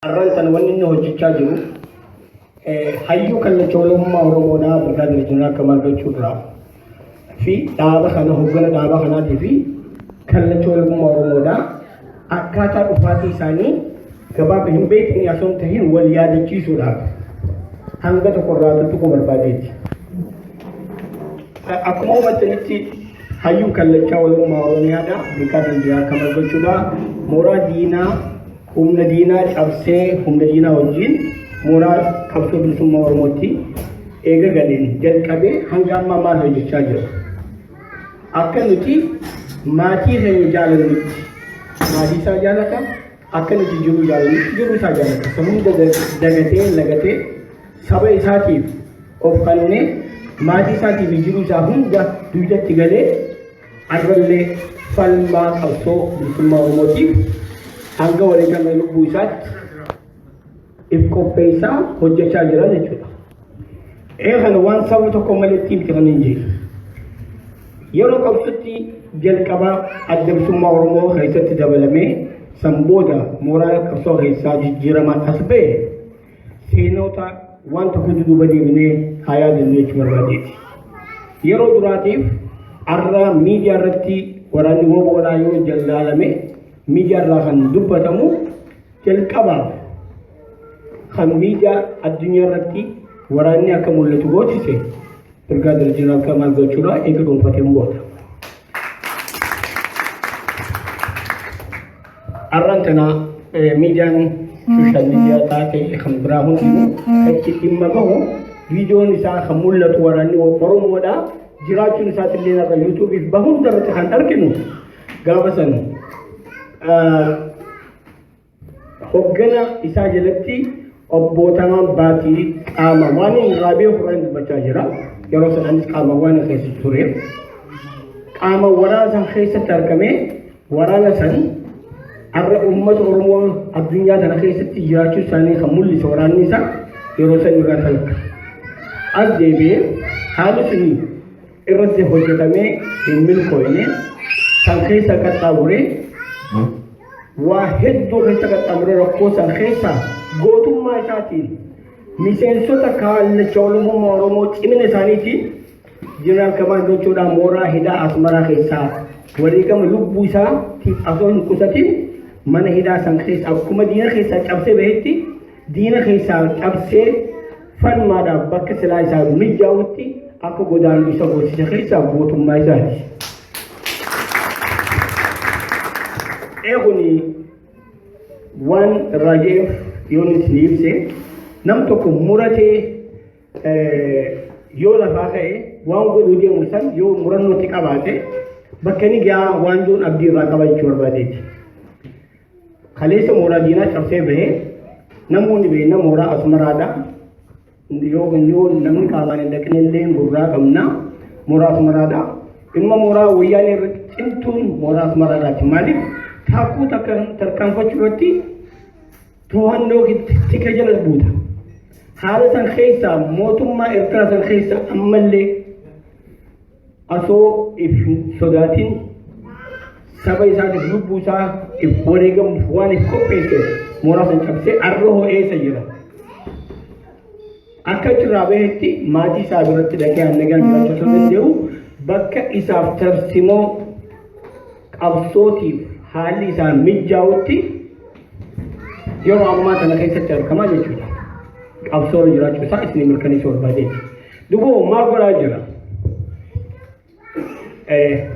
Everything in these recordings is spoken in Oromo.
Arran tana wanni inni hojjechaa jiru hayyuu kallacha walabummaa Oromoodhaa Birgaadir Jeneraal Kamaal Galchuu irraa fi dhaaba kana hoggana dhaaba kanaatii fi kallacha walabummaa Oromoodhaa akkaataa dhufaatii isaanii gabaaba hin beekni osoo hin tahin wal yaadachiisuudhaaf hanga tokko irraa tuttuquu barbaadeeti. Akkuma hubattanitti hayyuun kallachaa walabummaa Oromiyaadha Birgaadir Jeneraal Kamaal Galchuudha mooraa diinaa humna diinaa cabsee humna diinaa wajjin mooraa qabsoo bilisummaa Oromootti eega galeen jalqabee hanga ammaa maal hojjechaa jira. Akka nuti maatii keenya jaalannutti maatii isaa jaalata, akka nuti jiru jaalannutti jiruu isaa jaalata. Isa hunda dagatee lagatee saba isaatiif of kennee maatii isaatiif jiruu isaa hunda dugdatti galee Har'allee falmaa qabsoo bilisummaa Oromootiif hanga wareegama lubbuu isaatti if qopheessaa hojjechaa jira jechuudha. Ee kana waan saba tokko maletti miti kan hin jiru. Yeroo qabsootti jalqabaa adda bilisummaa Oromoo keessatti dabalamee san booda mooraa qabsoo keessaa jijjiiramaan as ba'e seenota waan tokko duuba deebinee haa yaadannu jechuu barbaadeeti. Yeroo duraatiif har'a miidiyaa irratti waraanni woboodhaa yoo jallaalame miidiyaa irraa kan dubbatamu jalqabaaf kan miidiyaa addunyaa irratti waraanni akka mul'atu goosise Birgaadir Jeneraal Kamaal Galchuudhaa eega dhuunfateen booda. Har'aan tana miidiyaan sooshaal miidiyaa taate kan biraa hundinuu kan itti dhimma bahu viidiyoon isaa kan mul'atu waraanni Oromoodha. Jiraachuun isaatillee har'a yuutuubiif bahu hundarratti kan arginu gaafa san Hoggana isaa jalatti obbo Tamaam Baatii qaama waan inni irraa beeku irraa dubbachaa jira. Yeroo san anis qaama waan keessa tureef qaama waraana san keessatti argamee waraana san har'a uummata Oromoo addunyaa tana keessatti jiraachuu isaanii kan mul'ise waraanni isaa yeroo san irraa talka. As deebi'ee haalli suni irratti hojjetamee hin milkooyne san keessa qaxxaamuree waa hedduu keessa qaxxaamuree rakkoo san keessa gootummaa isaatiin miseensota kaallacha Oromummaa Oromoo cimina isaaniitiin Jeneraal Kamaal Galchuudhaan mooraa hidhaa Asmaraa keessaa wareegama lubbuu isaatiif osoo hin qusatin mana hidhaa san keessa akkuma diina keessaa cabsee bahetti diina keessaa cabsee falmaadhaaf bakka silaa isaa mijaa'utti akka godaanu isa goosise keessaa gootummaa isaati. Ee kuni waan rajeef yoon isin ibse nam tokko muratee yoo lafaa ka'e waan godhuu deemu san yoo murannootti qabaate bakka inni gahaa waan jiruun abdii irraa qaba jechuu barbaadeeti. Kaleessa mooraa diinaa cabsee bahee namoonni beekna mooraa Asmaraadha. Yoo yoo namni qaamaan hin dhaqne illee gurraa qabna. Mooraa Asmaraadha. Dhimma mooraa wayyaanee irratti cimtuun mooraa Asmaraadhaati. Maaliif taakkuu takka tarkaanfachuu irratti to'annoo tika jala buuta. Haala san keessaa mootummaa Eertiraa san keessa ammallee Osoo if hin sodaatin saba isaatiif lubbuu isaa if wareegamuuf waan if qopheesse mooraa san cabsee arra hoo eessa jira? Akka achirraa bahetti maatii isaa biratti dhaqee nagaan jiraachuu osoo danda'u bakka isaaf tarsimoo qabsootiif haalli isaa mijaa'utti yeroo ammaa kana keessatti argamaa jechuudha. Qabsoo irra jiraachuu isaa isin mirkaneessuu barbaadeeti. Duboo maal godhaa jira?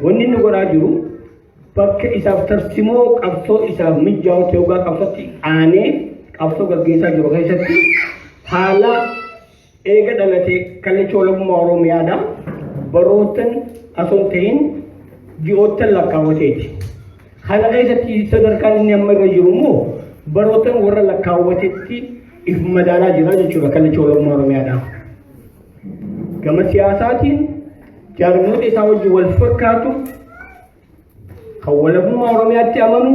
Wanni inni godhaa jiru bakka isaaf tarsimoo qabsoo isaaf mijaa'utti yookaan qabsootti aanee qabsoo gaggeessaa jiru keessatti haala eega dhalatee kallacha walabummaa Oromiyaadha barootan osoo hin ta'in ji'oottan lakkaawwateeti. Kana keessatti sadarkaan inni amma irra jiru immoo barootan warra lakkaawwatetti if madaalaa jira jechuudha kallacha walabummaa Oromiyaadha. Gama siyaasaatiin jaarmoota isaa wajjin wal fakkaatu kan walabummaa Oromiyaatti amanu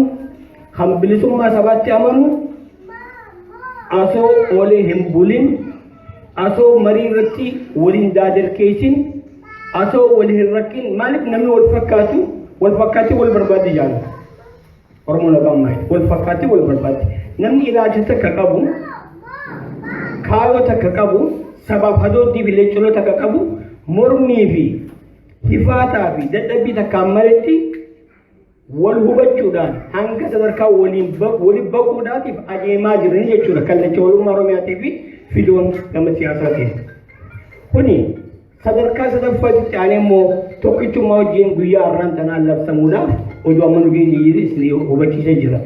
kan bilisummaa sabaatti amanu osoo oolee hin bulin osoo marii irratti waliin daadarkeessin osoo wal hin rakkin maaliif namni wal fakkaatu wal fakkaatee wal barbaadde jaalata. Oromoon afaan maayiti wal fakkaatee wal barbaadde. Namni ilaalcha takka qabu, kaayoo takka qabu, sabaaf hadooddii fi leeccoloo takka qabu, mormii fi hifaataa fi dadhabbii takkaan maletti wal hubachuudhaan hanga sadarkaa waliin waliin baquudhaatiif adeemaa jiran jechuudha kallacha walummaa Oromiyaatii fi fidoon gama siyaasaatiin. Kuni sadarkaa sadaffaatti aanee immoo tokkichummaa wajjin guyyaa har'aan tanaan labsamuudhaaf oduu amma nu geenye isin hubachiisee jira.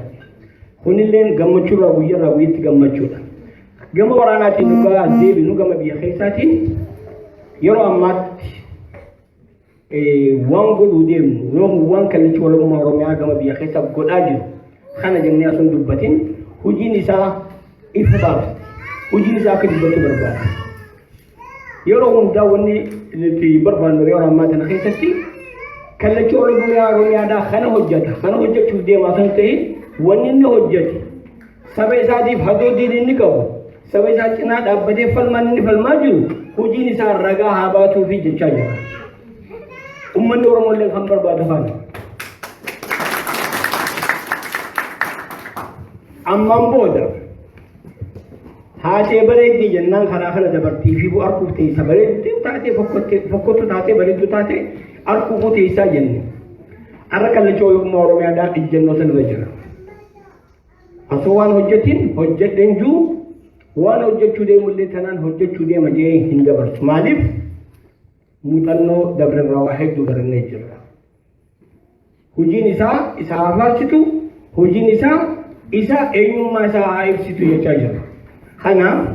Kunilleen gammachuurraa guyyaarraa guyyatti gammachuudha. Gama waraanaatiin dhugaa as deebinu gama biyya keessaatiin yeroo ammaatti waan godhuu deemnu yoo waan kallachi walummaa Oromiyaa gama biyya keessa godhaa jiru kana jennee osoo hin dubbatin hojiin isaa ifa baafti. Hojiin isaa akka dubbatu barbaada. Yeroo hundaa wanni nuti barbaannu yeroo ammaa kana keessatti kallachi Oromiyaa Oromiyaadhaa kana hojjeta kana hojjechuuf deemaa kan ta'e wanni inni hojjete saba isaatiif hadoodiin inni qabu saba isaa cinaa dhaabbatee falmaan inni falmaa jiru hojiin isaa ragaa haa baatuufi jechaa jira. Uummanni Oromoo illee kan barbaadu kana. Ammaan booda haatee bareeddii jennaan karaa kana dabartii fi bu'aa arguuf teessa bareedduu taatee fokkottu taatee bareedduu taatee arguuf teessaa jenne. Har'a kallacha walummaa Oromiyaadhaa ijjannoo sanarra jira. Osoo waan hojjetin hojjedheen jiru waan hojjechuu deemullee tanaan hojjechuu deema jee hin dabarsu. Maaliif muuxannoo dabrerraa waa hedduu barannee jirra. Hojiin isaa isa haa faarsitu, hojiin isaa isa eenyummaa isaa haa ibsitu jechaa jira. Kanaaf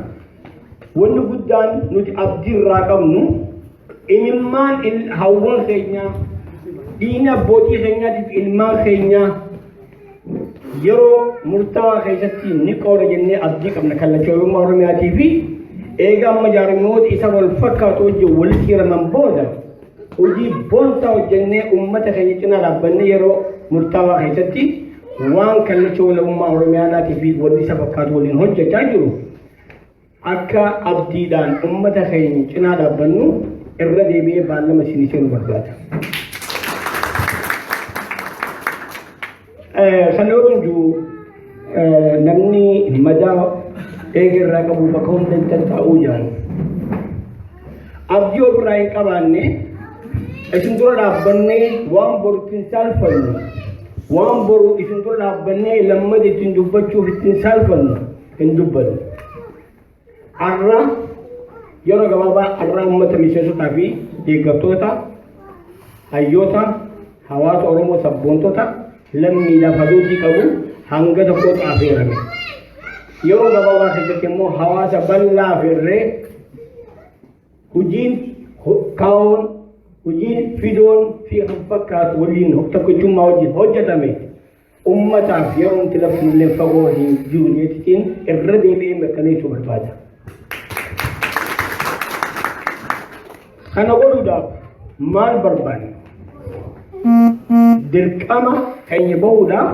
wanni guddaan nuti abdii irraa qabnu imimmaan hawwan keenyaa, dhiigni abbootii keenyaatiif ilmaan keenyaa yeroo murtaawaa keessatti ni qooda jennee abdii qabna kallacha walummaa Oromiyaatii fi eega amma jaarmiyoota isa wal fakkaatu wajjin walitti hiraman booda hojii boonsaa hojjennee uummata keenya cinaa dhaabbannee yeroo murtaawaa keessatti waan kallacha walabummaa Oromiyaadhaatii fi wanni isa fakkaatu waliin hojjechaa jiru akka abdiidhaan uummata keenya cinaa dhaabbannu irra deebi'ee baallama isinii seenuu barbaada. Kana yeroo jiru namni madaa eega irraa qabu bakka hunda hin tattaa'uu jiran. Abdii ofirraa hin qabaanne isin dura dhaabbannee waan boru ittiin saalfannu waan boru isin dura dhaabbannee lammata ittiin dubbachuuf ittiin saalfannu hin dubbannu. Har'a yeroo gabaabaa har'a uummata miseensotaa fi deeggartoota hayyoota hawaasa Oromoo sabboontota lammiidhaaf hadoodii qabu hanga tokkotti afeerame. Yeroo gabaabaa keessatti immoo hawaasa bal'aa afeerree hojiin kaa'oon hojiin fidoon fi kan fakkaatu waliin tokkichummaa wajjin hojjetame ummataaf yeroo nuti labsinu illee fagoo hin jiru jechuun irra deebi'ee mirkaneessuu barbaada. Kana godhuudhaaf maal barbaanna? Dirqama keenya bahuudhaaf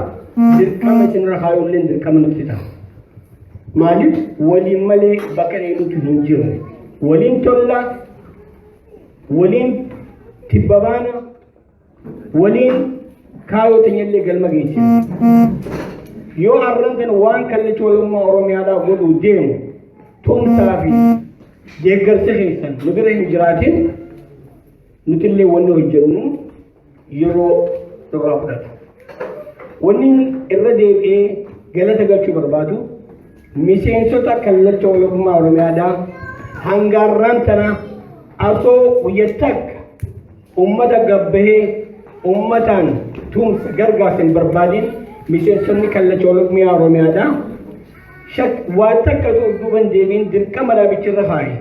dirqama isinirra kaayuu illee dirqama nutti ta'a. Maaliif waliin malee bakka dheeduutu hin jiru. Waliin tolla, waliin tibba baana, waliin kaayoo teenyallee galma geessina. Yoo arran kana waan kallacha walummaa Oromiyaadhaa godhuu deemu tumsaa fi deeggarsa keessan nu bira hin jiraatin nutillee wanni hojjennu yeroo nurraa fudhata. Wanni irra deebi'ee galata galchuu barbaadu miseensota kallacha walummaa Oromiyaadhaa hanga arraan tana asoo guyya takka ummata gabbahee ummataan tumsa gargaarsa hin barbaadin miseensonni kallacha walummaa Oromiyaadhaa waa takka osoo of duuba hin deebiin dirqama dhaabichirra kaa'e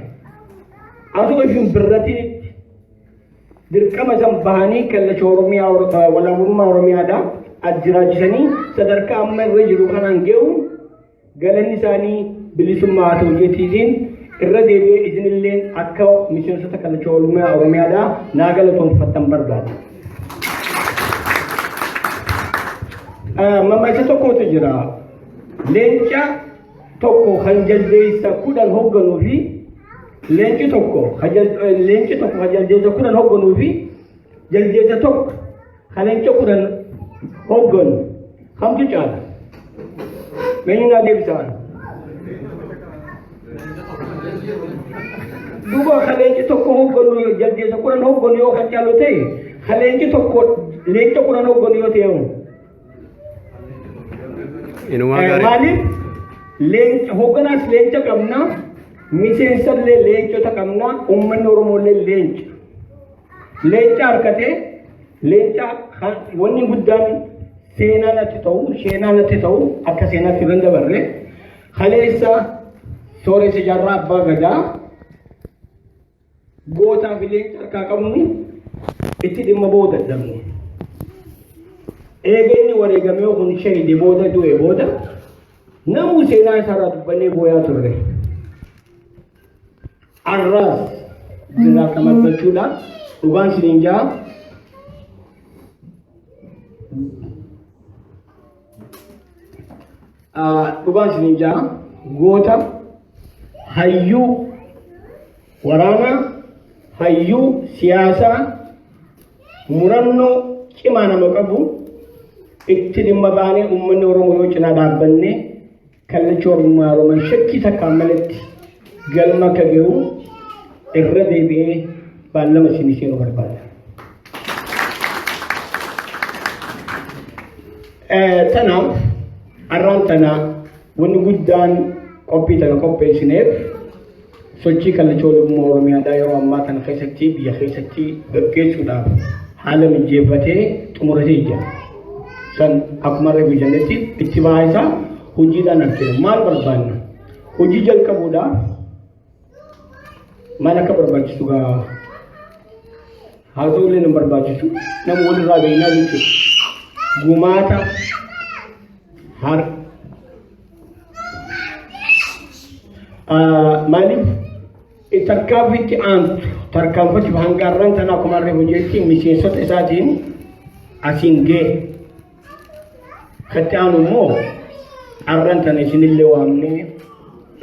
asoo isin birratinitti dirqama san bahanii kallacha Oromiyaa walaabummaa Oromiyaadhaa as jiraachisanii sadarkaa amma irra jiru kanaan ga'uun galanni isaanii bilisummaa haa ta'u jechiitiin irra deebi'ee isinillee akka miseensota kallacha Oromiyaa Oromiyaadhaa naa galatoomfattan barbaada. Mammaaksa tokkotu jira. Leenca tokko kan jaldeessa 10 hoogganuu fi leenci tokko kan jaldeessa 10 hoogganuu fi jaldeessa tokko kan leenca 10 hoogganu kamtu caala? Meenyu naa deebisaan? Duuba ka leenci tokko hogganu jaldeessa 10 hogganu yoo kan caalu ta'e, ka leenci tokko leenca 10 hogganu yoo ta'e hoo? Inumaa gaarii. Maaliif leenca hogganaas leenca qabna, miseensallee leencota qabna, uummanni Oromooillee leenca. Leenca harkatee leenca wanni guddaan seenaa natti ta'u, seenaa natti ta'u akka seenaatti irra hin dabarre kaleessa Sooressa Jaarraa Abbaa Gadaa gootaa fi leenca harkaa qabnu itti dhimma ba'uu dadhabne. Eega inni wareegamee kun shahide booda du'e booda namuu seenaa isaarraa dubbannee booyaa turre. Arraas biraa kan argachuudha. Dhugaan isiniin jaa. Dhugaan isiniin jaa goota hayyuu waraanaa hayyuu siyaasaa murannoo cimaa nama qabu itti dhimma baanee uummanni Oromoo yoo cinaa dhaabbanne Kallacha Oromummaa Oromoon shakkii takkaan maletti galma akka gahu irra deebi'ee baallama isinii seenuu barbaada. Tanaaf har'aan tana wanni guddaan qophii tana qopheessineef sochii Kallacha Oromummaa Oromiyaadhaa yeroo ammaa kana keessatti biyya keessatti gaggeessuudhaaf haala mijeeffatee xumuratee jira. San akkuma reefu jennetti itti bahaa isaa hojiidhaan argina. Maal barbaanna? Hojii jalqabuudhaaf maal akka barbaachisu gaa haasa'uu illee hin barbaachisu. Nama walirraa beeknaa jechuudha. Gumaata har maaliif tarkaanfii itti aantu tarkaanfachuuf hanga har'aan tana akkuma harree hojjetti miseensota isaatiin asiin ga'e. Katti aanu immoo har'aan tana isinillee waamnee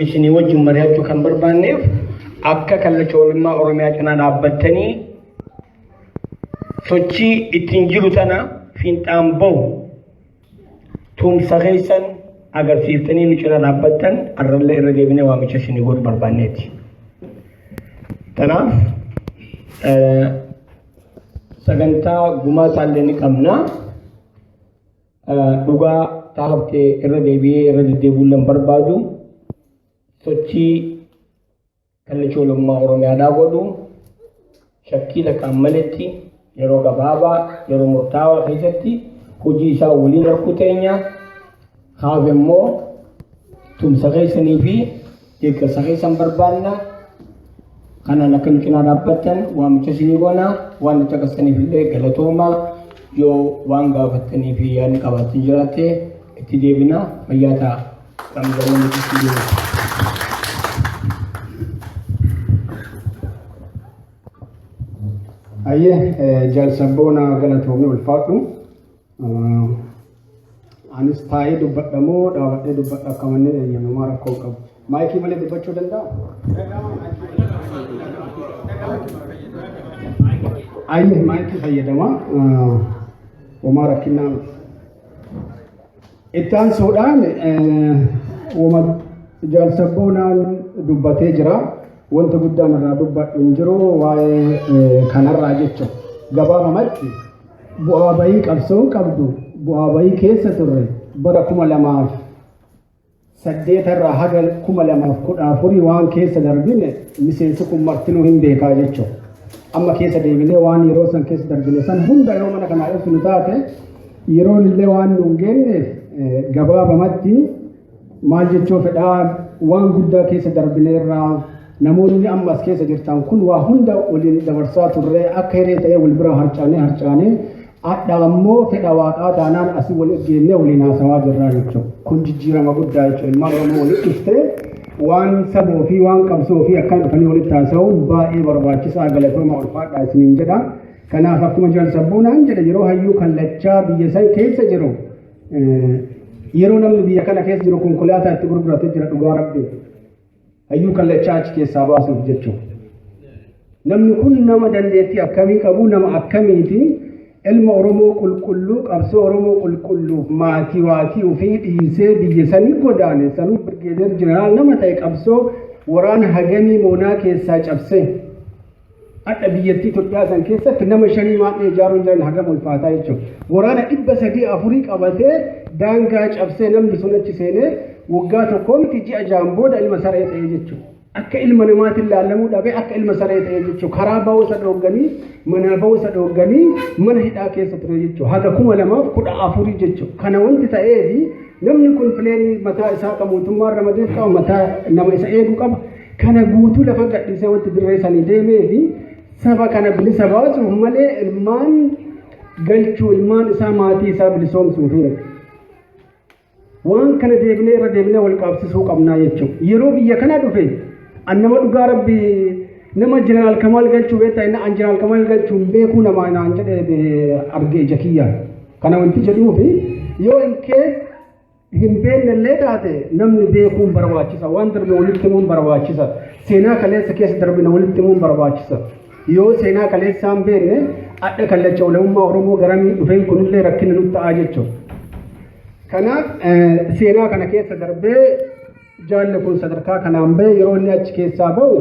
isinii wajjin mari'achuu kan barbaanneef akka Kallacha Oolmaa Oromiyaa cinaa dhaabbattanii sochii ittiin jiru tana fiinxaan bahu tumsa keessan agarsiiftanii nu cina dhaabbattan har'allee irra deebinee waamicha isinii godhu barbaanneeti. Kanaaf sagantaa gumaataallee ni qabna. Dhugaa taaftee irra deebi'ee irra deddeebi'uu hin barbaadu. Sochii Kallacha Walabummaa Oromiyaadhaa godhu shakkii takkaan maletti yeroo gabaabaa yeroo murtaawaa keessatti hojii isaa waliin harkuu teenya. Kaaf immoo tumsa keessanii fi deeggarsa keessan barbaanna. Kanaan akka nu cinaa dhaabbattan waamicha isinii goona. Waan nu caqasaniif illee galatoomaa. Yoo waan gaafattanii fi yaadni qabaattan jiraatte itti deebina. Fayyaa ta'a. Ayyee jaal Sabboonaa galatoomii ulfaadhu. Anis taa'ee dubbadha moo dhaabadhee dubbadha akka manni eeyyamamaa rakkoo qabu. Maayikii malee dubbachuu danda'a? Ayyee maayikii fayyadama. Homaa rakkinnaa miti. Itti aansuudhaan wama Jaal Sabboonaan dubbatee jira. Wanta guddaan irraa dubbadhu hin jiru waa'ee kanarraa jecha. Gabaabamatti bu'aa bayii qabsoon qabdu bu'aa bayii keessa turre bara 2008 irraa haga 2014 waan keessa darbine miseensi kun martinuu hin beekaa jechuudha. Amma keessa deebinee waan yeroo san keessa darbine san hunda yoo mana kanaa ibsinu taate yeroon illee waan nuun geenyeef gabaabamatti maal jechuu fedhaa waan guddaa keessa darbineerraa namoonni amma as keessa jirtan kun waa hunda waliin dabarsaa turre akka hiree ta'ee wal bira harcaanee harcaanee adha ammoo fedha waaqaa taanaan asii wal geennee waliin haasawaa jirraa jechuudha. Kun jijjiirama guddaa jechuudha. Ilmaan Oromoo walitti dhuftee waan saba ofii waan qabsoo ofii akkaan dhufanii walitti haasa'uun baay'ee barbaachisaa galatooma ulfaadhaa isiniin jedha. Kanaaf akkuma Jaal Sabboonaan jedhe yeroo hayyuu kallachaa biyya san keessa jiru yeroo namni biyya kana keessa jiru konkolaataa itti gurguratee jira dhugaa rabbi. Hayyuu kallachaa achi keessaa baasuuf jechuudha. Namni kun nama dandeettii akkamii qabu nama akkamiiti Ilma Oromoo qulqulluu, qabsoo Oromoo qulqulluuf maatii waatii ofii dhiisee biyya sanii godaane, sanuu brigadier general nama ta'e, qabsoo waraana hagamii moonaa keessaa cabsee hadha biyyattii Itoophiyaa san keessatti nama shanii maadhee ijaaruun jiran hagam ulfaataa jechuudha. Waraana 300 400 qabatee daangaa cabsee namni sun achi seenee waggaa tokkoo miti, ji'a 6n booda ilma saree ta'ee jechuudha. Akka ilma namaatiin laallamuu dhabee akka ilma saree ta'ee jechuudha. Karaa ba'uu isa dhoogganii, manaa ba'uu isa dhoogganii, mana hidhaa keessa ture jechuudha. Haga 2014 jechuudha. Kana wanti ta'eefi namni kun plane mataa isaa qabu, mootummaan ramadeef qaba, mataa nama isa eegu qaba. Kana guutuu lafa gadhiisee wanti dirree sanii deemee fi saba kana bilisa baasuuf malee ilmaan galchuu, ilmaan isaa, maatii isaa bilisoomsuufi. Waan kana deebinee irra deebinee wal qaabsisuu qabnaa jechuudha. Yeroo biyya kana dhufe an nama dhugaa rabbi nama Jeneraal Kamaal Galchuu beektaa inni an Jeneraal Kamaal Galchuu hin beekuu namaa naan jedhee argee ija kiyyaan. Kana wanti jedhuufi yoo in kees hin beekne illee taate namni beekuun barbaachisa. Waan darbe walitti himuun barbaachisa. Seenaa kaleessa keessa darbine walitti himuun barbaachisa. Yoo seenaa kaleessaa hin beekne adda kallacha walabummaa Oromoo garamii dhufeen kunillee rakkina nutti ta'aa jechuudha. Kanaaf seenaa kana keessa darbee jaalli kun sadarkaa kanaan bahe. Yeroo inni achi keessaa bahu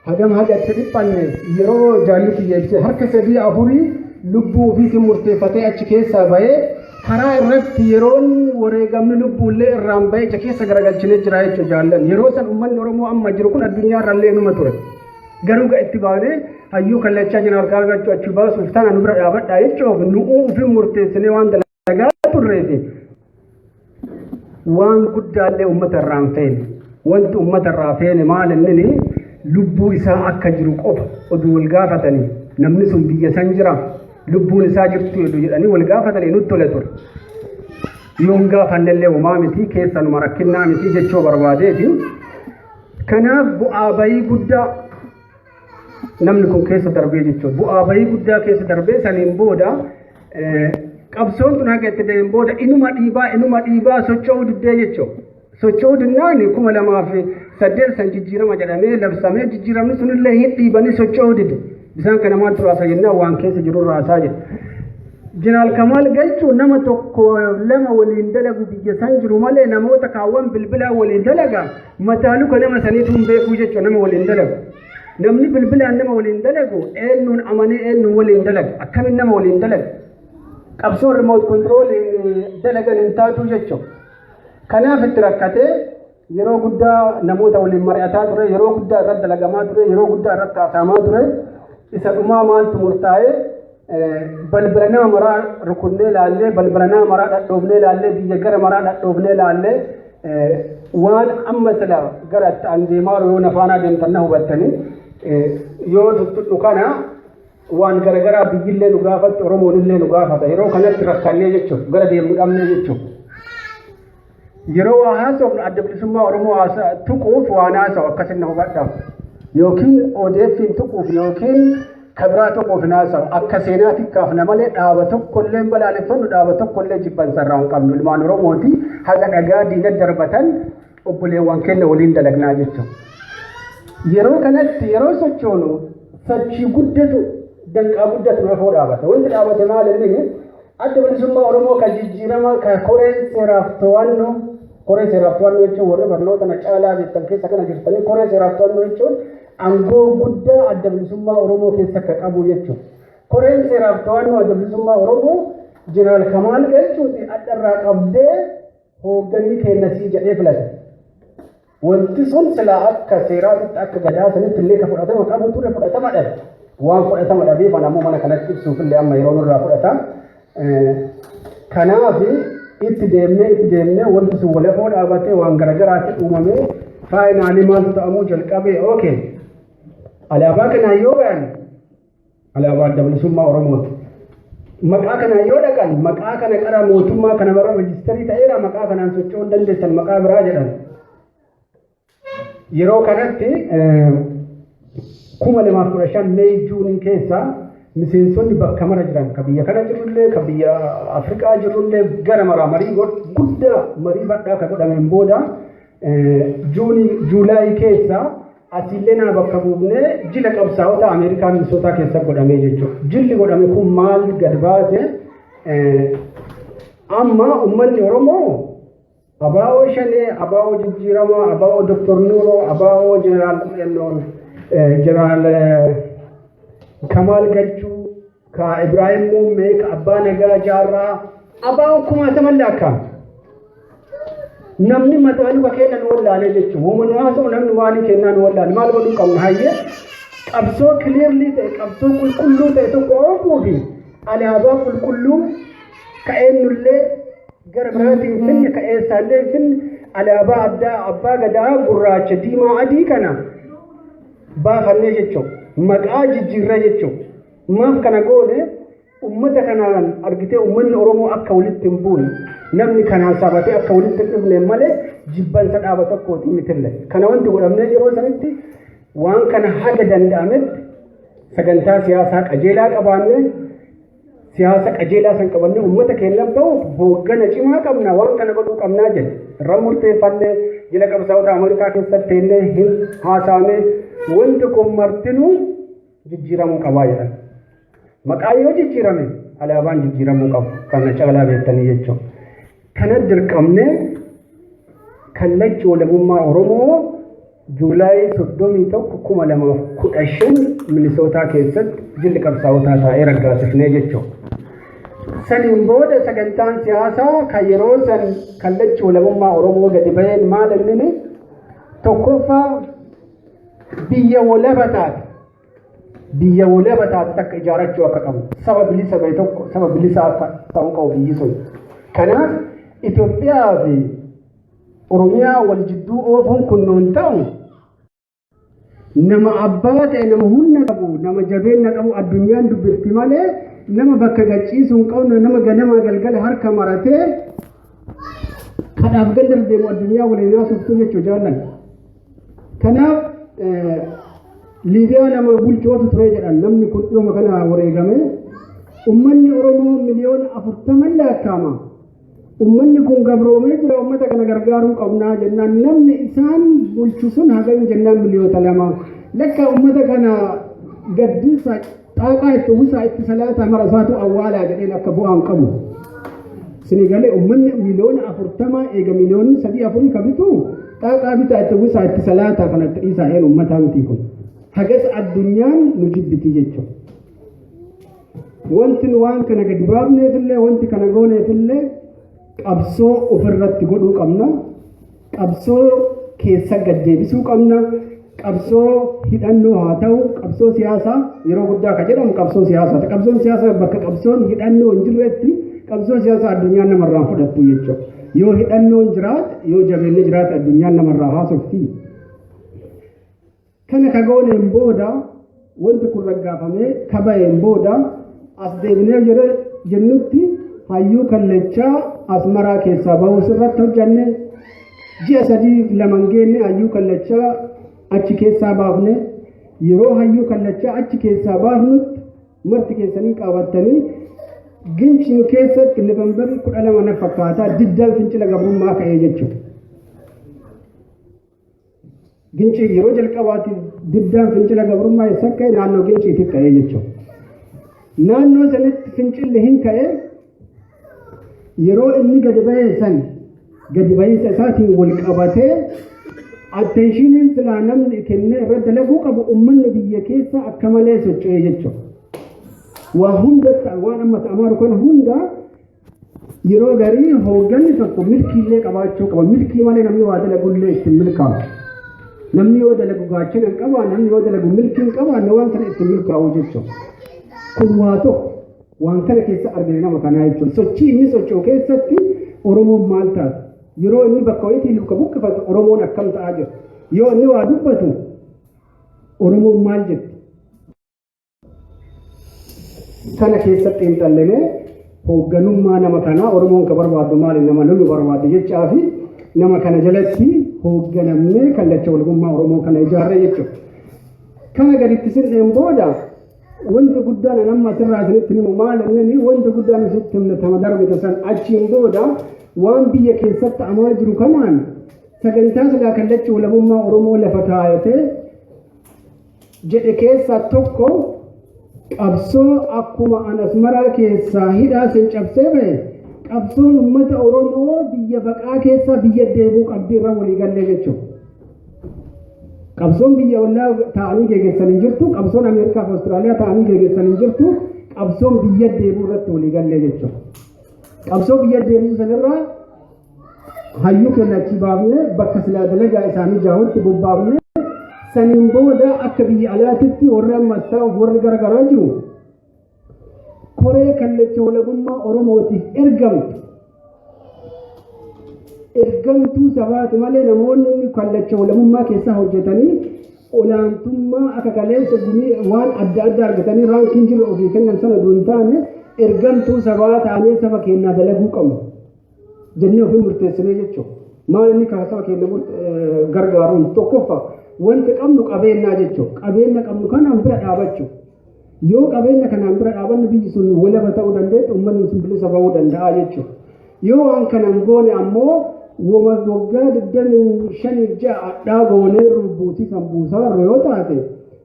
hagam haga itti dhiphanne yeroo jaalli kiyya ibsee, harka sadii afurii lubbuu ofiitiin murteeffatee achi keessaa bahee karaa irratti yeroon wareegamni lubbuullee irraan bahee ija keessa garagalchinee jira jechuudha jaallan. Yeroo san uummanni Oromoo amma jiru kun addunyaa irrallee inuma ture. Garuu ga itti baanee hayyuu kallachaa jeneraal Gaagachuu achi baasuuf tana nu bira dhaabadhaa jechuuf nu'uu ofin murteessinee waan dalagaa turreefi waan guddaallee uummata irraa hin feene. Wanti uummata irraa feene maal inni lubbuu isaa akka jiru qofa oduu wal gaafatanii, namni sun biyya san jira, lubbuun isaa jirtu jedhu jedhanii wal gaafatanii nutti tole ture. Yoon gaafannellee homaa miti, keessanuma rakkinnaa miti jechuu barbaadeeti. Kanaaf bu'aa bayii guddaa namni kun keessa darbee jechuudha. Bu'aa bayii guddaa keessa darbee saniin booda qabsoon tun haga itti deemin booda inuma dhiibaa socho'uu diddee jechuudha. Socho'uu dinnaan 2008 san jijjiirama jedhamee labsamee, jijjiiramni sunillee hin dhiibanii socho'uu dide. Bisaan kana maaltu raasa jennaan waan keessa jiru raasaa jedha. Jeneraal Kamaal Galchuu nama tokko lama waliin dalagu biyya san jiru malee namoota kaawwan bilbilaa waliin dalaga mataa luka nama saniitu hin beekuu jechuudha nama waliin dalagu. Namni bilbilaan nama waliin dalagu eenyuun amanee eenyuun waliin dalaga, akkamiin nama waliin dalaga? Qabsoon remote control dalagan hin taatu jechuudha. Kanaaf itti rakkatee yeroo guddaa namoota waliin mari'ataa ture, yeroo guddaa irratti dalagamaa ture, yeroo guddaa irratti haasa'amaa ture. Isa dhumaa maaltu murtaa'ee? Balbala nama maraa rukunnee laallee, balbala nama maraa dhadhoofnee laallee, biyya gara maraa dhadhoofnee laallee, waan amma sila gara itti an deemaa yoo nafaanaa deemtan na hubattanii, yoo tuttuɗu kana waan garagaraa biyyillee nu gaafatti, Oromoonillee nu gaafata. Yeroo kanatti rakkannee jechuudha, gara deemnu dhabnee jechuudha. Yeroo waa haasofnu Adda Bilisummaa Oromoo tuquuf waan haasa'u akkasin na hubadhaa. Yookiin ODF'n tuquuf yookiin kabiraa tuquuf hin haasa'u. Akka seenaa tikkaafna malee dhaaba tokkollee hin balaaleffannu, dhaaba tokkollee jibbansarraa hin qabnu. Ilmaan Oromooti, haga dhagaa diina darbatan obboleewwan keenya waliin dalagnaa jechuudha. Yeroo kanatti yeroo sochoonu sochii guddatu, danqaa guddatu lafoo dhaabata. Wanti dhaabate maal inni? Adda Bilisummaa Oromoo kan jijjiirama kan koreen seeraaf to'annoo, koree seeraaf to'annoo jechuun warri barnoota na caalaa jettan keessa kana jirtanii, koree seeraaf to'annoo jechuun aangoo guddaa Adda Bilisummaa Oromoo keessa akka qabu jechuudha. Koreen seeraaf to'annoo Adda Bilisummaa Oromoo Jeneraal Kamaal Galchuuti adda irraa qabdee hoogganni keenya sii jedhee filate. Wanti sun silaa akka seeraatitti, akka gadaa sanitti illee ka fudhatama qabu ture, fudhatama dhabe. Waan fudhatama dhabeef an ammoo mana kanatti ibsuuf illee amma yeroo nurraa fudhata. Kanaaf itti deemnee itti deemnee wanti sun walafoo dhaabatee waan garagaraatti uumamee finally maaltu ta'amuu jalqabee? Okay. Alaabaa kanaan yoo bayan alaabaa Adda Bilisummaa Oromooti. Maqaa kanaan yoo dhaqan maqaa kana qara mootummaa kana bara register ta'eera, maqaa kanaan socho'uu hin dandeessan, maqaa biraa jedhan. Yeroo kanatti 2015 May, June keessa miseensonni bakka mara jiran, ka biyya kana jirullee, ka biyya Afrikaa jirullee, gara maraa marii guddaa, marii bal'aa ka godhameen booda June, July keessa Asiillee nama bakka buufnee jila qabsaa'ota Ameerikaa Minisootaa keessa godhamee jechuudha. Jilli godhame kun maal gad baase? Amma uummanni Oromoo ABO Shanee, ABO Jijjiiramaa, ABO Dr. Nuuroo, ABO Jeneraal Kamaal Galchuu, ka Ibrahim Muummee, ka Abbaa Nagaa Jaarraa, ABO kumaataman lakkaa'ama. Namni mataa luka kenna nu wallaalee jechuudha. Woma nu haasa'u namni waan kennaa nu wallaale. Maal godhuu qabna hayyee? Qabsoo clearly ta'e, qabsoo qulqulluu ta'e tokko oofuu fi alaabaa qulqulluu ka eenyullee gara biraatiin hin finne, ka eessaallee hin finne, alaabaa addaa abbaa gadaa gurraacha diimaa adii kana baafannee jechuudha. Maqaa jijjiirree jechuudha. Maaf kana goone? Ummata kanaan argitee ummanni Oromoo akka walitti hin buune, namni kanaan sabatee akka walitti hin dhufne malee jibbansa dhaaba tokkootiin mitille. Kana wanti godhamnee yeroo sanitti waan kana haga danda'ametti sagantaa siyaasaa qajeelaa qabaannee, siyaasa qajeelaa san qabannee ummata keenya bahuuf hooggana cimaa qabna, waan kana godhuu qabnaa jedhe. Irra murteeffannee jila qabsaa'ota Ameerikaa keessatti illee hin haasa'ame, wanti kun martinuu jijjiiramuu qabaa jedhan. Maqaa yoo jijjiirame alaabaan jijjiiramuu qabu, kana caalaa beektanii jechuudha. Kana dirqamnee kallachi walabummaa Oromoo July 31, 2015 Minisootaa keessatti jilli qabsaa'otaa taa'ee raggaasifnee jechuudha. Saniin booda sagantaan siyaasaa kan yeroo san kallachi walabummaa Oromoo gadi baheen maal inni? Tokkoffaa, biyya walaba taate, biyya walaba taate takka ijaarachuu akka qabu, saba bilisa bahe tokko, saba bilisaa akka ta'uu qabu biyyi sun. Kanaaf Itoophiyaa fi Oromiyaa wal jidduu oofuun kun nuun ta'u. Nama abbaa ta'e, nama humna qabu, nama jabeenya qabu addunyaan dubbifti malee, nama bakka gachiisuu hin qabne, nama ganamaa galgala harka maratee kadhaaf gandar deemu addunyaa waliin haasoftu jechuu jaallan. Kanaaf Liibiyaa nama bulchootu ture jedhan, namni kun dhiyoo kana wareegame. Uummanni Oromoo 40 miliyoona lakkaa'ama. Uummanni kun gabroomee jira, uummata kana gargaaruu qabnaa jennaan, namni isaan bulchu sun hagam jennaan 2 miliyoona. Lakka uummata kana gaddisa xaaqaa itti uwwisaa, itti salaataa, mara isaatu awwaalaa jedheen akka bu'aan qabu. Sini galee uummanni 40 miliyoona eega 3 miliyoona 4 kabitu xaaqaa bitaa itti uwwisaa, itti salaataa, kana itti dhiisaa een uummataa miti kun. Hagas addunyaan nu jibbitii jechuudha. Wanti nu waan kana gadi baafneefillee, wanti kana gooneefillee, qabsoo ofirratti godhuu qabna. Qabsoo keessa gad deebisuu qabna. Qabsoo hidhannoo haa ta'u, qabsoo siyaasaa yeroo guddaa ka jedhamu qabsoo siyaasaati. Qabsoon siyaasaa bakka qabsoon hidhannoo hin jirretti qabsoo siyaasaa addunyaan namarraa fudhattu jechuudha. Yoo hidhannoon jiraate, yoo jabeenni jiraate, addunyaan namarraa haasofti. Kana ka gooneen booda, wanti kun raggaafamee kaba'een booda, as deebinee yeroo jennutti hayyuu kallachaa Asmaraa keessaa bahuu sirratti hojjanne. Ji'a 3 2 geenne hayyuu kallachaa achi keessaa baafne. Yeroo hayyuu kallachaa achi keessaa baafnutti marti keessanii qaabattanii Ginciin keessatti November 12 na fakkaataa diddaan fincila gabrummaa ka'ee jechuudha. Gincii yeroo jalqabaatiif diddaan fincila gabrummaa eessa ka'e? Naannoo Ginciitti ka'ee jechuudha. Naannoo sanitti fincilli hin ka'e. Yeroo inni gadi bahee san, gadi bahiinsa isaatiin wal qabatee, attentioniin silaa namni kennee irra dalaguu qabu, uummanni biyya keessa akka malee socho'ee jechuudha. Waa hunda waan amma ta'amaa kana hunda yeroo garii hoogganni tokko milkiillee qabaachuu qaba. Milkii malee namni waa dalagullee ittiin milkaa'u. Namni yoo dalagu gaachana hin qabaa, namni yoo dalagu milkii hin qabaanne waan kana ittiin milkaa'u jechuudha. Kun waa tokko waan kana keessa argine nama kanaa jechuudha. Sochii inni socho'u keessatti Oromoon maal taate? Yeroo inni bakka wayiitii luka buqqifatu Oromoon akkam ta'aa jira? Yoo inni waa dubbatu Oromoon maal jetti? Kana keessatti xiinxallinee hoogganummaa nama kanaa, Oromoon ka barbaaddu maali, nama lolu barbaaddu jechaa fi nama kana jalatti hoogganamnee kallacha walabummaa Oromoo kana ijaarree jechuudha. Kana gaditti sirneen booda wanti guddaan an amma asirraa isinitti himu maal inni? Wanti guddaan isinitti himne tama darbite san. Achiin booda waan biyya keessatti amaa jiru kanaan sagantaa silaa kallacha walabummaa Oromoo lafa kaayatee jedhe keessaa tokko qabsoo akkuma an Asmaraa keessaa hidhaa sin cabsee bahe, qabsoon uummata Oromoo biyya baqaa keessaa biyya deebuu qabdi irra walii gallee jechuudha. Qabsoon biyya ollaa ta'anii geggeessan hin jirtu, qabsoon Ameerikaa fi Awustiraaliyaa ta'anii geggeessan hin jirtu, qabsoon biyya deebuu irratti walii gallee jechuudha. Qabsoo biyya deebisuu sanirraa hayyuu keenya achi baafnee bakka silaa dalagaa isaanii jaahutti bobbaafnee, saniin booda akka biyya alaatitti warri ammas ta'uuf warri garagaraa jiru koree Kallacha Walabummaa Oromootiif ergamtu, ergamtuu sabaati malee, namoonni Kallacha Walabummaa keessaa hojjetanii olaantummaa akka kaleessa gumii waan adda addaa argatanii raankiin jiru ofii kennan sana osoo hin taane, ergamtuu sabaa ta'anii saba keenyaa dalaguu qabnu jennee ofii murteessinee jechuudha. Maal inni kan saba keenya gargaaruun? Tokkoffaa, wanti qabnu qabeenyaa jechuudha. Qabeenya qabnu kanaan bira dhaabachuu. Yoo qabeenya kanaan bira dhaabannu, biyyi sun walaba ta'uu dandeetti, uummanni sun bilisa bahuu danda'a jechuudha. Yoo waan kanan goone ammoo, woma waggaa 25f 6 adhaa goonee buusisan buusaarru yoo taate,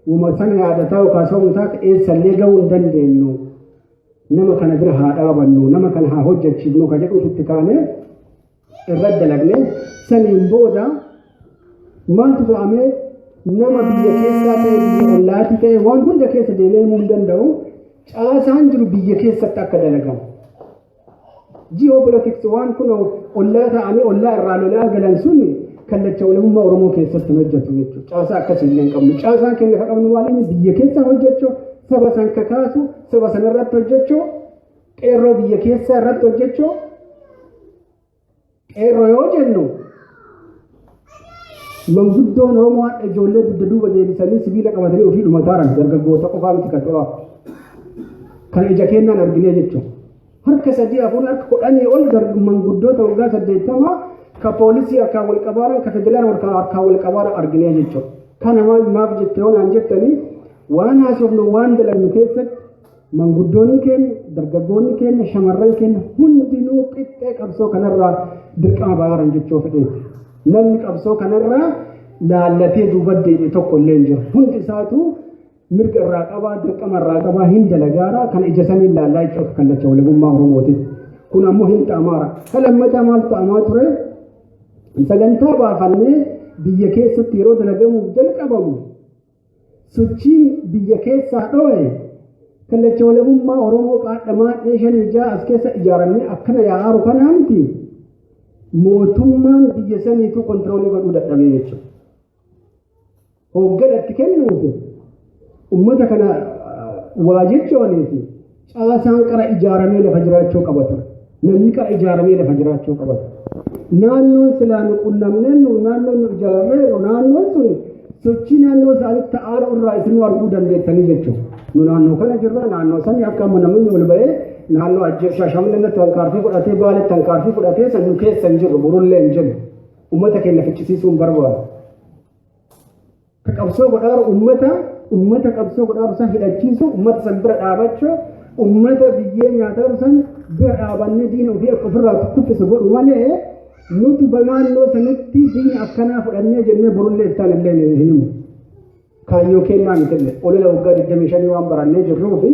woma sana yaadataa yookaan sababni taate, eessallee gahuu hin dandeenyu. Nama kana bira haa dhaabannu, nama kana haa hojjechiifnu ka jedhuuf itti kaanee irratti dalagne. Saniin booda maaltu ta'amee? Nama biyya keessaa ta'e, biyya ollaatti ta'e, waan hunda keessa deemee himuu hin danda'u. Caasaan jiru biyya keessatti akka dalagamu. Geopolitics waan kun ollaa ta'anii ollaa irraa lolaa galan suni Kallacha Walabummaa Oromoo keessatti hin hojjetu jechuudha. Caasaa akkasii illee hin qabnu. Caasaan keenya kan qabnu maal? Inni biyya keessa hojjechuu, saba san kakaasu, saba san irratti hojjechuu, qeerroo biyya keessaa irratti hojjechuu. Qeerroo yoo jennu, manguddoon Oromoo hadha ijoollee dugda duuba deebisanii sibiila qabatanii ofii dhumataaran dargaggoota qofaa miti kan du'aa. Kan ija keenyaan arginee jechuudha. Harka sadii, afur, harka 10 ol manguddoota waggaa 80 ka poolisii harkaan wal qabaaran, ka federaala harkaan wal qabaaran arginee jechuudha. Kana maal maaf jette yoo naan jettanii, waan haasofnu, waan dalagnu keessatti manguddoonni keenya, dargaggoonni keenya, shamarran keenya hundinuu qixxee qabsoo kanarraa dirqama ba'aaran jechuu fedheeti. Namni qabsoo kanarraa laallatee duuba deebi'e tokko illee hin jiru. Hundi isaatu mirga irraa qabaa, dirqama irraa qabaa, hin dalagaara kana ija saniin laallaa jechuudha Kallacha Walabummaa Oromootitti. Kun ammoo hin ta'amaara. Kan lammataa maal ta'amaa ture? Sagantaa baafannee biyya keessatti yeroo dalagamuuf jalqabamu, sochiin biyya keessaa dho'e Kallacha Walabummaa Oromoo qaadhamaa shanii ja'a as keessa ijaaramee akkana yaa'aaru kanaa miti, mootummaan biyya saniitu control godhuu dadhabee jechuudha. Hoogganatti kennuufi uummata kana waa jechoonii fi caasaan qara ijaaramee lafa jiraachuu qaba ture. Namni qara ijaaramee lafa jiraachuu qaba ture. Naannoon silaa nu qunnamneen, nu naannoon nu ijaarreeru, naannoon sun sochii naannoo isaanitti ta'aaru irraa isinuu arguu dandeettanii jechuudha. Nu naannoo kana jirra, naannoo sanii akka amma namni ol ba'ee naannoo Shaashamannatti tankaarfii fudhatee, Baaletti tankaarfii fudhatee, san nu keessa hin jirru, borullee hin jirru. Uummata keenya ficcisiisuu hin barbaadu. Ka qabsoo godhaaru uummata, uummata qabsoo godhaaru san hidhachiisu, uummata san bira dhaabachuu, uummata biyyee nyaataa san bira dhaabannee diina ofii akka ofirraa kuffisu godhu malee, nuti naannoo sanitti diina akkanaa fudhannee jennee borullee iftaan illee hin himu. Kaayyoo kennaa miti. Olola waggaa 25 waan barannee jirruu fi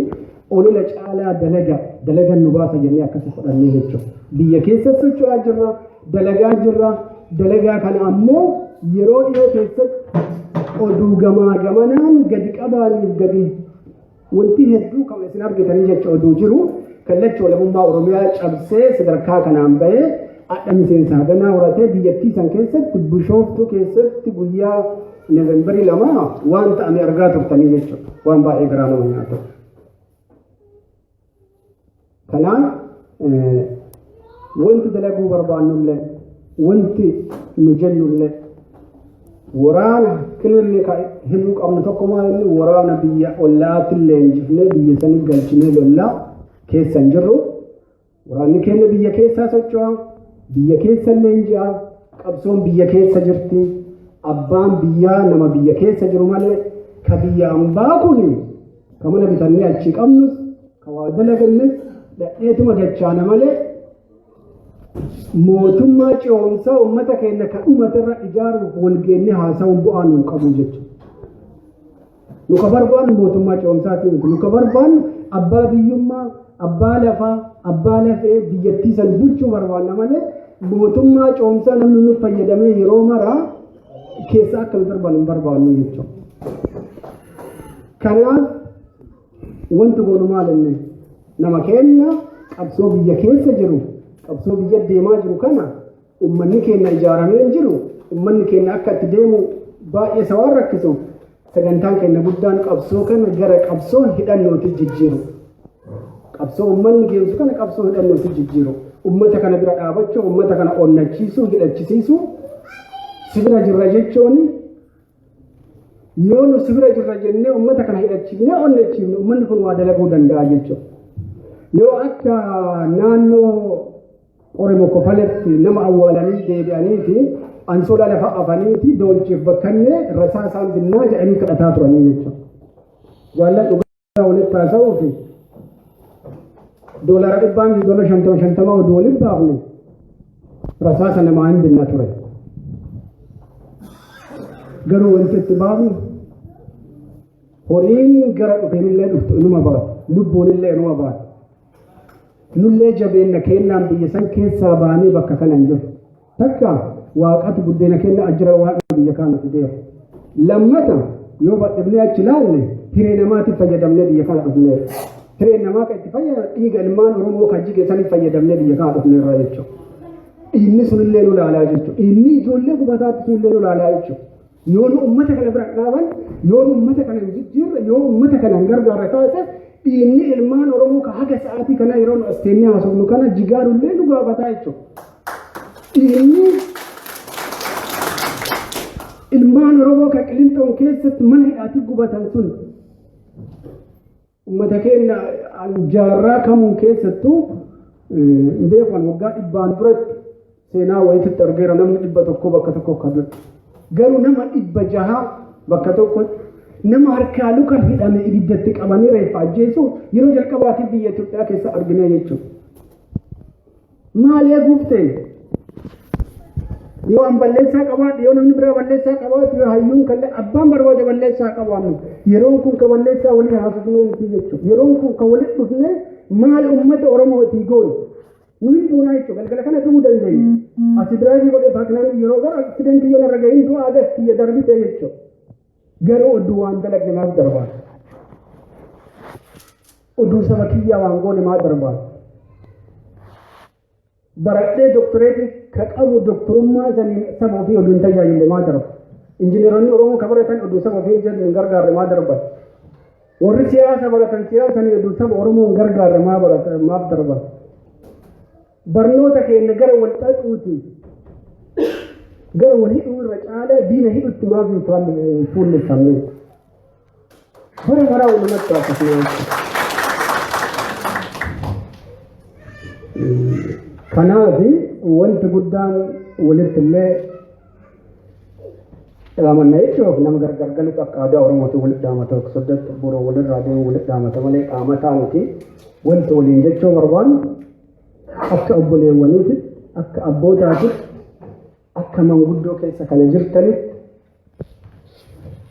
olola caalaa dalaga dalagan nu baasa jennee akkasii fudhannee jechuudha. Biyya keessa socho'aa jirra, dalagaa jirra. Dalagaa kana ammoo yeroo dhiyoo keessatti oduu gamaa gamanaan gadi qabaaniif gadi wanti hedduu kan isin argitanii jecha oduu jiru, Kallacha Walabummaa Oromiyaa cabsee sadarkaa kanaan bahee adha miseensa haganaa horatee biyyattii san keessatti, Bishooftuu keessatti guyyaa November 2 waan ta'ame argaa turtanii jechuudha. Waan baay'ee garaa nama nyaatu. Kanaaf wanti dalaguu barbaannullee, wanti nu jennullee, waraana kilillee himuu qabnu tokko maal inni? Waraana biyya ollaatillee injifnee biyya sanii galchinee lollaa keessa hin jirru. Waraanni keenya biyya keessaa socho'a, biyya keessa illee inji'a, qabsoon biyya keessa jirti. Abbaan biyyaa nama biyya keessa jiru malee, ka biyya ambaa kun ka mana bitannee achii qabnus, ka waa dalagannes dhadheetuma dachaana malee, mootummaa ce'umsaa uummata keenya ka dhumatarra ijaaruuf wal geennee haasa'uun bu'aa nuun qabu jechuudha. Nu ka barbaannu mootummaa ce'umsaatii miti. Nu ka barbaannu abbaa biyyummaa, abbaa lafaa, abbaa lafee biyyattii san bulchuu barbaanna malee mootummaa ce'umsaa namni nu fayyadamee yeroo maraa keessa akka nu darban hin barbaannu jechuudha. Kanaaf wanti goonu maal inni nama keenya qabsoo biyya keessa jiru, qabsoo biyya deemaa jiru kana, ummanni keenya ijaaramee hin jiru, ummanni keenya akka itti deemu baay'ee isa waan rakkisu, sagantaan keenya guddaan qabsoo kana gara qabsoo hidhannootti jijjiiru. Qabsoo ummanni geessu kana qabsoo hidhannootti jijjiiru. Ummata kana bira dhaabachuu, ummata kana onnachiisuu, hidhachisiisuu, si bira jirra jechuun, yoo nu si bira jirra jennee ummata kana hidhachiifnee onnachiifne, ummanni kun waa dalaguu danda'a jechuudha. Yoo akka naannoo Oromoo kofaletti nama awwaalanii deebi'anii fi ansoolaa lafa afaniiti doolcheef bakkannee rasaa isaan binnaa jedhanii kadhataa turanii jechuudha. Jaallan, dhugaa walitti haasa'uu fi $100 fi $50 50 oduu walitti baafne rasaasa namaa hin binna ture. Garuu wanti itti baafnu horiin gara dhufeenillee dhuftu inuma baatu, lubbuunillee inuma baatu. Nullee jabeenna keennaan biyya san keessaa baanee bakka kana hin jiru. Takka waaqatu buddeena kenna ajjira waan biyya kana fideera. Lammata yoo badhifnee achi ilaalle, hiree namaatiif fayyadamnee biyya kana dhufneera. Hireen namaa kan itti fayyadamu dhiiga ilmaan Oromoo kan jige saniif fayyadamnee biyya kana dhufneerra jechuudha. Dhiigni sunillee nu laalaa jechuudha. Dhiigni ijoollee gubataatti sunillee nu laalaa jechuudha. Yoo nu uummata kana bira dhaaban, yoo nu uummata kana hin jijjiirre, yoo uummata kana hin gargaarre taate, dhiigni ilmaan Oromoo ka haga sa'aatii kana yeroo nu as teennee haasofnu kana jigaarullee nu gaafataa jechuudha. Dhiigni ilmaan Oromoo kan Qilinxoon keessatti mana hidhaatti gubatan sun uummata keenya jaarraa kamuun keessattuu hin beekan. Waggaa 100n duratti seenaa wayititti argeera, namni 100 bakka tokko akka du'e. Garuu nama 600 bakka tokkotti, nama harkaa luka hidhame ibiddatti qabanii reeffa ajjeesu yeroo jalqabaatiif biyya Itoophiyaa keessa argine jechuudha. Maal eeguuf ta'e? Yoo an balleessaa qabaadhe, yoo namni biraa balleessaa qabaate, yoo hayyuun kallee abbaan barbaade balleessaa qabaannu, yeroon kun ka balleessaa walii haasofnuu miti jechuudha. Yeroon kun ka walitti dhufne maal uummata Oromootii goonu. Nu hin duunaa jechuudha. Galgala kana du'uu dandeenya. Asi drive godhee paakinaanii yeroo gara accident yoo narra gahin du'a agas kiyya darbite jechuudha. Garuu oduu waan dalagne maaf darbaa? Oduu saba kiyyaa waan goone maaf darbaa? Baradhee doktoreetii ka qabu doktorummaa saniin saba ofii oduu hin tajaajille maa darba? Injineeronni Oromoo ka baratan oduu saba ofii hin gargaarre maa darban? Warri siyaasa baratan siyaasanii oduu saba Oromoo hin gargaarre maa baratan, maaf darban? Barnoota keenya gara wal xaxuuti, gara wal hidhuu irra caalaa diina hidhutti maaf hin fuulleffamne? Bara baraa walumatti akkasuma. Kanaaf wanti guddaan walitti illee dhaamanna jechuuf, nama gargar galutu akka aadaa Oromootti walitti dhaamata, tokko soddatti boroo walirraa deemu walitti dhaamata malee dhaamataa miti. Wanti waliin jechuu barbaannu, akka obboleewwaniitti, akka abbootaatti, akka manguddoo keessa kana jirtanitti,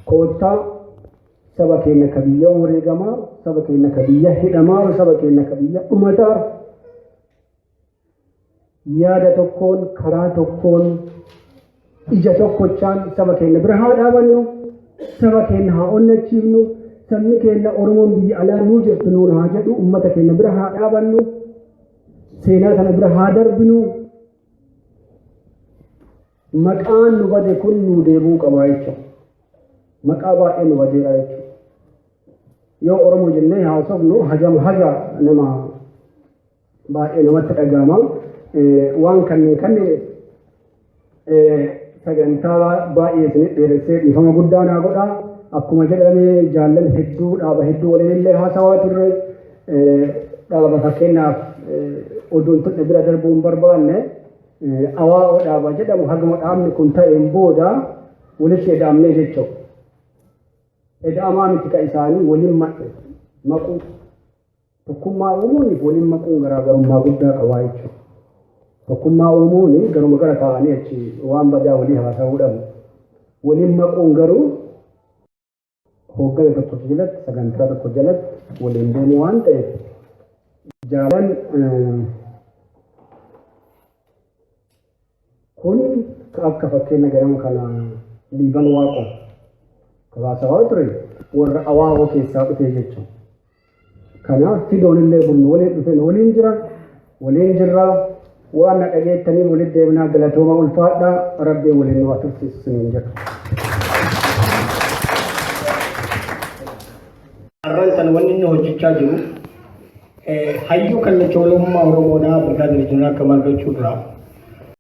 koottaa saba keenya ka biyya wareegamaa, saba keenya ka biyya hidhamaa, saba keenya ka biyya dhumataa, yaada tokkoon, karaa tokkoon, ija tokkochaan saba keenya bira haa dhaabannu, saba keenya haa onnachiifnu, sabni keenya Oromoon biyya alaa nuu jirtu nuun haa jedhu, ummata keenya bira haa dhaabannu, seenaa kana bira haa darbinu. Maqaan nu bade kun nuu deebi'uu qaba jechuudha. Maqaa baay'ee nu badeera jechuudha. Yoo Oromoo jennee haasofnu hagam haga nama baay'ee namatti dhaga'ama. Waan kanneen sagantaa baay'ee isinit dheeressee dhiifama guddaa naa godha. Akkuma jedhame, jaallan hedduu dhaaba hedduu waliin illee haasawaa turre. Dhaaba fakkeenyaaf oduun tudhe bira darbuu hin barbaanne, awaa'oo dhaaba jedhamu, haguma dhaabni kun ta'een booda walitti eda'amnee jechuudha. Eda'amaa miti, ka isaanii waliin maquu, tokkummaa uumuun waliin maquun garaagarummaa guddaa qabaa jechuudha. Tokkummaa uumuun garuma gara taa'anii achi waan badaa walii haasa'uu dhabu. Waliin maquun garuu hooggana tokko jalatti, sagantaa tokko jalatti waliin deemu waan ta'eef, jaalan kun akka fakkeenya ganama kana Liiban Waaqoo kabaasawaa ture, warra awaa'oo keessaa dhufee jechuudha. Kanaaf fidoon illee bunni waliin dhufeen waliin jira, waliin jirra. Waan na dhageettanii walitti deebinaa. Galatooma, ulfaadhaa, rabbiin waliin nu haa tursiisu isiniin jedha. Har'aan sana wanni inni hojjechaa jiru hayyuu kallacha walabummaa Oromoodhaa Birgaadir Jeneraal Kamaal Galchuu irraa.